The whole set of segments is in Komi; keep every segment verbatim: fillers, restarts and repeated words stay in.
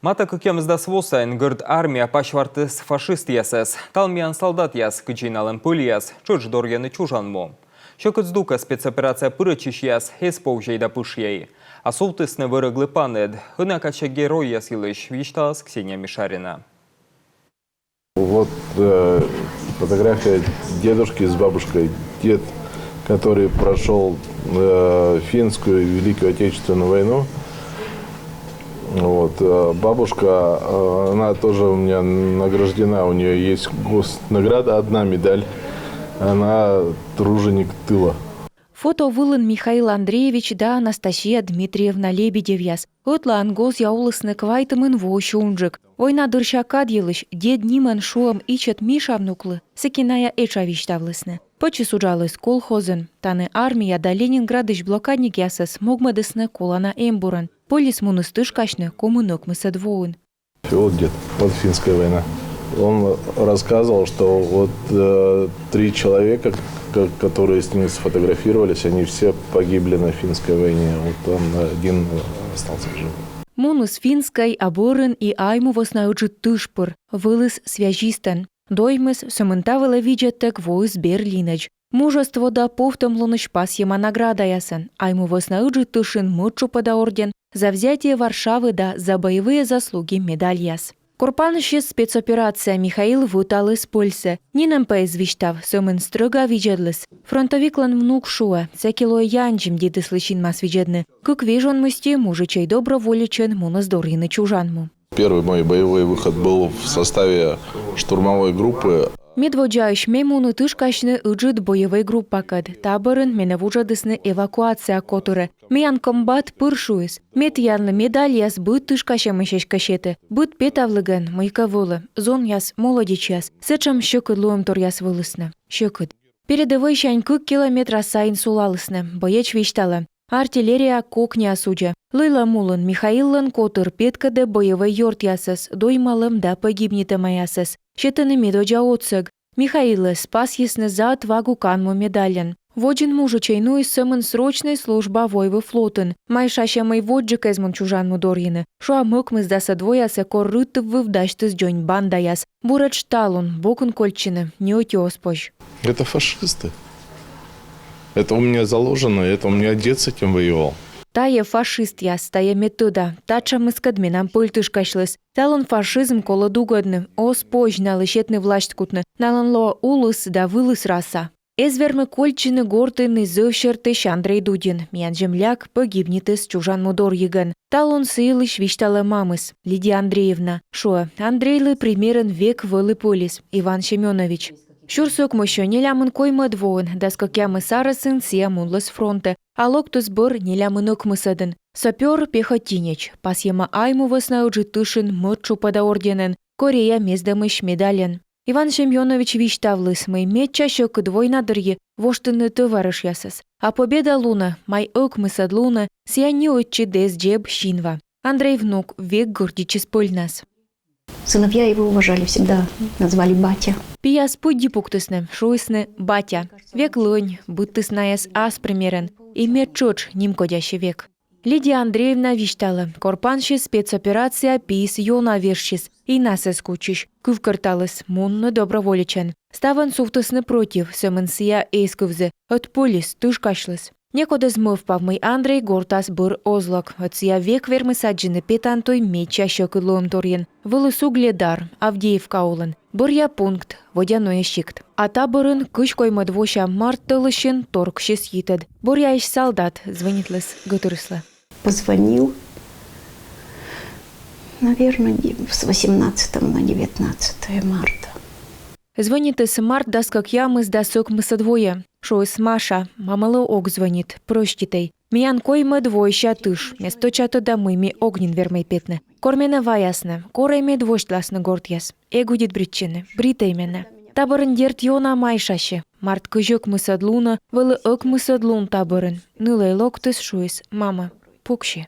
Матӧ кӧкъямысдас во сайын Гӧрд армия пасьвартіс фашистъясӧс. Талун миян салдатъяс, кыдзи и налӧн пӧльяс, тшӧтш дорйӧны чужан му. Сьӧкыд здукӧ спецоперацияӧ пырӧдчысьяс эз повзьӧй да пышйӧй. А сувтісны вӧрӧглы паныд. Ӧнія кадся геройяс йылысь висьталас Ксения Мишарина. Вот, э, фотография дедушки с бабушкой. Дед, который прошёл, э, финскую и Великую Отечественную войну. Вот, э, бабушка, э, она тоже у меня награждена, у неё есть госнаграда, одна медаль. Она труженик тыла. Фото вылын Михаил Андреевич да Анастасия Дмитриевна Лебедевъяс. Ӧтлаын гозъя олісны квайтымын воысь унджык. Война дырся кад йылысь дед нимӧн шуӧм ичӧт Миша внуклы сэки найӧ этша висьтавлісны. Пӧчыс уджаліс колхозын. Тані армия да Ленинградысь блокадникъясӧс могмӧдісны колана эмбурӧн. Пӧльыс муніс тышкасьны комын ӧкмысӧд воын. И вот дед, вот финская война. Он рассказывал, что вот, э, три человека, к-, которые с ним сфотографировались, они все погибли на финской войне. Вот он один остался жив. Муніс финскӧй, а бӧрын и Айму вӧсна Ыджыд тыш пыр, вӧліс связистӧн. Доймис, сӧмын та вылӧ видзӧдтӧг воис Берлинӧдз. Мужество да повтӧмлунысь пасйӧма наградаясӧн: Айму вӧсна Ыджыд тышын мӧд тшупӧда орден, «За взятие Варшавы» да «За боевые заслуги» медальяс. Кор пансис спецоперация, Михаил вӧталіс пӧльсӧ. Нинӧм пӧ эз висьтав, сӧмын стрӧга видзӧдліс. Фронтовиклӧн внук шуӧ, сэки лои яндзим дедыслы синмас видзӧдны. Кык вежон мысти мужичӧй доброволечӧн муніс дорйыны чужан му. Первый мой боевой выход был в составе штурмовой группы. Медводдзаысь ме муні тышкасьны Ыджыд боевӧй группакӧд. Та бӧрын менӧ вуджӧдісны эвакуация котырӧ. Миян комбат пыр шуис: «Ме тіянлы медальяс быд тышкасьӧмысь эськӧ сеті. Быд петавлігӧн, мыйкӧ вӧлі. Зонъяс молодечьяс». Сэтшӧм сьӧкыд лоӧмторъяс вӧлісны. Сьӧкыд. Передӧвӧйсянь кык километра сайын сулалісны. Боец висьталӧ: артиллерия кокниа судзӧ. Лыйлӧм улын Михаиллӧн котыр петкӧдӧ боевӧй ёртъясӧс, доймалӧм да погибнитӧмаясӧс. Сетӧны медводдза отсӧг. Михаилӧс пасйисны «За отвагу» канму медальӧн. Водзын мужичӧй нуис сӧмын срочнӧй служба Войвыв флотын. Майшасьӧ, мый водзджык эз мун чужан му дорйыны. Шуам, ӧкмысдасӧд воясӧ, кор Рытыв выв дасьтіс дзонь бандаяс. Буретш талун бокын кольччыны ньӧти оз позь. Это фашисты. Это у меня заложено, это у меня дед с этим воевал. Тайӧ фашистъяс, тайӧ ме тӧда, татшӧмыскӧд менам пӧль тышкасьліс. Талун фашизм колӧ дугӧдны, оз позь налы сетны власьт кутны, налӧн лоӧ улыс да вылыс раса. Эз вермы кольччыны гортын и зэв сертысь Андрей Дудин, миян земляк, погибнитіс чужан му дорйигӧн. Талун сы йылысь висьталӧ мамыс, Лидия Андреевна. Шуӧ, Андрейлы примерӧн век вӧлі пӧльыс, Иван Семёнович. Сюрс ӧкмыссё нелямын коймӧд воын, дас кӧкъямыс арӧсын сійӧ мунліс фронтӧ, а локтіс бӧр нелямын ӧкмысӧдын. Сапёр-пехотинеч, пасйӧма Айму вӧсна Ыджыд тышын мӧд тшупӧда орденӧн, Корея мездӧмысь медальӧн. Иван Семёнович висьтавліс, мый медся сьӧкыд война дырйи воштыны тӧварышъясӧс. А Победа лунӧ, май ӧкмысӧд лунӧ, сійӧ ньӧтчыд эз дзеб синва. Андрей внук век гордитчис пӧльнас. Сыновья его уважали всегда, называли батя. Пияс пыдди пуктісны, шуисны батя. Век лӧнь, быдтіс найӧс ас примерӧн, и ме тшӧтш нимкодяси век. Лидия Андреевна висьталӧ, кор пансис спецоперация, пиыс ёна вежсис, инас эз кутчысь, кывкӧрталіс мунны доброволечӧн. Ставӧн сувтісны против, сӧмын сійӧ эз кывзы, ӧд пӧльыс тышкасьліс. Некод эз мӧвпав, мый Андрей гортас бӧр оз лок, ӧд сійӧ век вермис аддзыны петан туй медся сьӧкыд лоӧмторйын. Вӧліс Угледар, Авдеевка улын, бӧръя пункт, Водяное сикт. А та бӧрын кызь коймӧд вося март тӧлысьын торксис йитӧд. Бӧръяысь салдат звӧнитліс гӧтырыслы. Позвонил, наверное, де-, с восемнадцатого на девятнадцатое марта. Звӧнитіс март дас кӧкъямысдас ӧкмысӧд воя. Шуис: «Маша, мамылы ог звӧнит, проститӧй. Миян коймӧд вося тыш, ме стӧча тӧда, мый ми ог нин вермӧй петны. Кор менӧ ваясны, корӧй мед восьтласны гортъяс. Эг удит бритчыны, бритӧй менӧ». Та бӧрын, дерт, ёна майшасьӧ. Март кызь ӧкмысӧд лунӧ вӧлі ӧкмысӧд лун та бӧрын. Нылӧй локтіс, шуис: «Мама, пуксьы».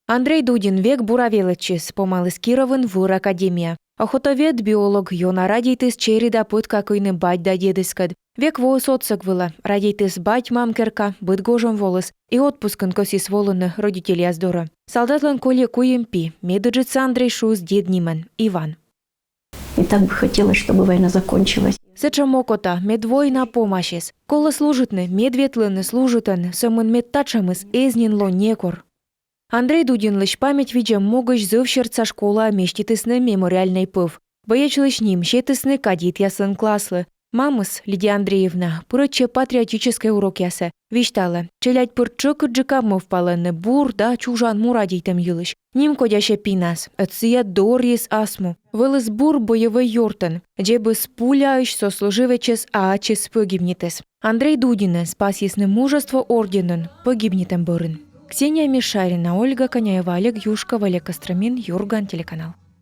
Андрей Дудин век бура велӧдчис, помаліс Кировын вӧр академия. Охотовед, биолог, ёна радейтіс чери да пӧтка кыйны бать да дедыскӧд. Век воис отсӧг вылӧ, радейтіс бать-мам керка, быд гожӧм воліс, и отпускын кӧсйис волыны родительяс дорӧ. Солдатлӧн колі куим пи, медыджыдсӧ Андрей шуис дед нимӧн, Иван. И так бы хотелось, чтобы война закончилась. Сэтшӧм окота, мед война помасис. Колӧ служитны, мед ветлӧны служитӧны, сӧмын мед татшӧмыс эз нин ло некор. Андрей Дудинлысь память видзӧм могысь Зывсьӧртса школаӧ меститісны мемориальнӧй пӧв. Боечлысь ним сетісны кадетъяслӧн класслы. Мамыс, Лидия Андреевна, пырӧдчӧ патриотическӧй урокъясӧ, висьталӧ, челядь пыр тшӧкыдджыка мӧвпалӧны бур да чужан му радейтӧм йылысь. Нимкодясьӧ пинас, ӧд сійӧ дорйис ас му. Вӧліс бур боевӧй ёртӧн. Дзебис пуляысь, сослуживечыс, а ачыс пӧгибнитіс. Андрей Дудинӧс пасйисны Мужество орденӧн пӧгибнитӧм бӧрын. Ксения Мишарина, Ольга Коняева, Олег Юшков, Олег Костромин, Юрган телеканал.